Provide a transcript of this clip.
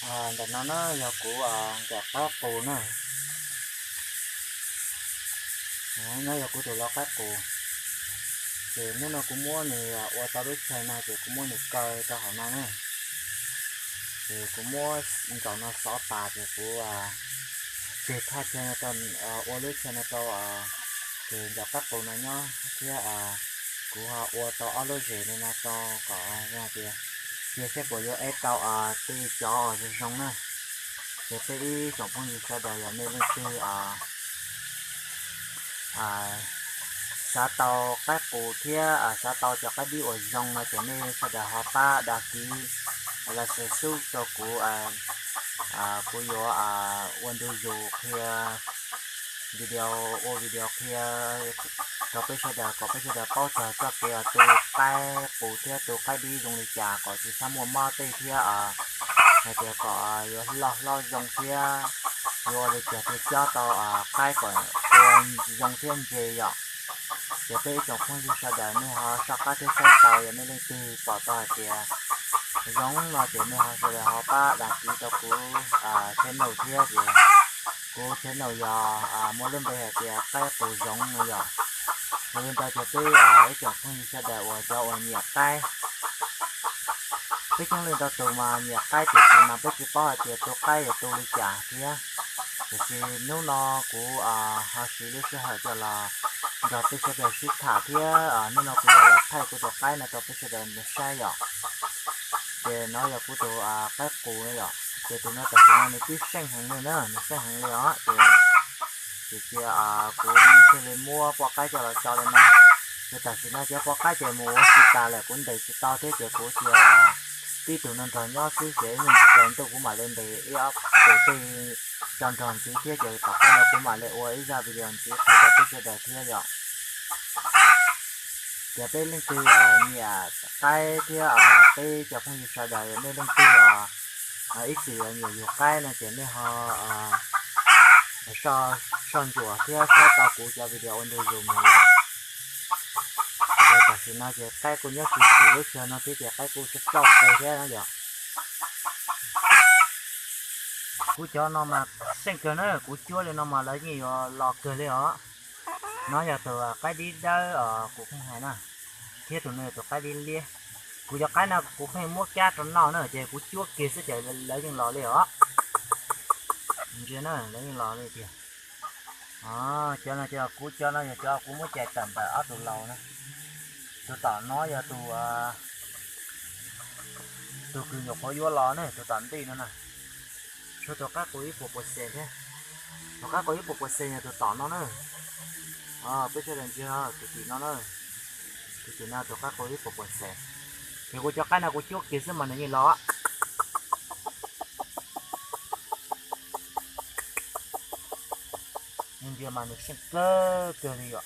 Ntawm no na yog kuv nkawm qaib qus na. No yog kuv tus lau qaib qus. Ces hnub no kuv muab nws ua tau lub chaw no ces kuv muab nws kaw rau hauv no na. Ces kuv muab ntsaum no xov tas ces kuv tseg thaj chaw no rau, ua lub chaw no rau tus nkawm qaib qus no nyob thiab kuv ho ua tau ob lub zes li no rau kom zoo tias cia seb puas yuav ev tau tej cov zoo zoo na. Ces peb ib tsoom phooj ywg sawv daws yog nej leej twg xav tau qaib qus thiab xav tau cov qaib dib uas zoo no ces nej sawv daws ho pab đăng ký, like, subscribe rau kuv. Kuv yuav ua ntu zus qhia video, ua video qhia rau peb sawv daws kom peb sawv daws paub txog txoj kev tu qaib qus thiab tu qaib dib zoo li cas kom tsis txhob muaj mob tej thiab hais tias kom yuav loj hlob zoo thiab yuav ua li cas thiaj cob tau qaib kom ua zoo thiab ntse yom. Ces peb ib tsoom phooj ywg sawv daws nej ho soj qab thiab saib tau, yog nej leej twg pom tau hais tias zoo no ces nej ho sawv daws ho pab đăng ký rau kuv channel thiab. Ces kuv channel yog muaj lub npe hais tias Qaib Qus Zoov no yom. Yog li ntawd ces peb ib tsoom phooj ywg sawv daws uas cov uas nyiam qaib, peb coob leej ntau tus mas nyiam qaib tiam sis mas peb tsis paub hais tias tu qaib yuav tu li cas thiab. Tiam sis hnub no kuv ho siv lub sij hawm coj los nrog peb sawv daws sib tham thiab hnub no kuv yuav los thaij kuv tus qaib no rau peb sawv daws saib yom. Ces no yog kuv tus qaib qus no yom, ces tus no tam sim no nws twb seej heev li na, nws seej heev li os. Ces, ces cia kuv thiaj li muab poj qaib coj los tso li no. Ces tam sim no cov poj qaib ces mus ua si tas lawm, kuv ntes tsis tau thiab ces kuv cia tib tug no nrog nyob xwb ces ib hnub tsis tsaus ntuj kuv mam li ntes ib ob tus tej tso nrog ntxiv thiab ces tom qab no kuv mam li ua ib zaj video ntxiv qhia rau peb sawv daws thiab yom. Ces peb leej twg nyiam qaib thiab peb cov phooj ywg sawv daws nej leej twg ib txwm nyiam yug qaib no ces nej ho soj ntsuam thiab saib tau kuv cov video ua ntu zus mus yom. Ces tam sim no ces qaib kuj nyob tsis txwm lub chaw no thiab ces qaib kuj tsauj tsauj qe thiab no yom. Kuv cov no mas seej kawg na, kuv cuab li no mas lawv yeej yuav los kawg li os. No yog tus qaib dib dawb kuv pheej hais na, thiab tus no yog tus qaib dib liab. Kuv cov qaib no kuv pheej muab kab rau noj na ces kuv cuab kiag xwb ces lawv yeej los li os. Ntsia na, lawv yeej los li tiag. Cov no, cov kuv cov no yog cov kuv muab cais tawm ntawm ob tug laus na. Tus tom no yog tus, tus kws nyuam qhuav yuav los ne, tus tom ntej no na. Tshuav tus qaib qus ib puas puas xees thiab. Tus qaib qus ib puas puas xees yog tus tom no na. Peb sawv daws ntsia tus tim no na. Tus tim no tus qaib qus ib puas puas xees. Ces kuv cov qaib no kuv cuab kiag xwb mas nws yeej los. Ntsia mas nws seej kawg kawg li yom.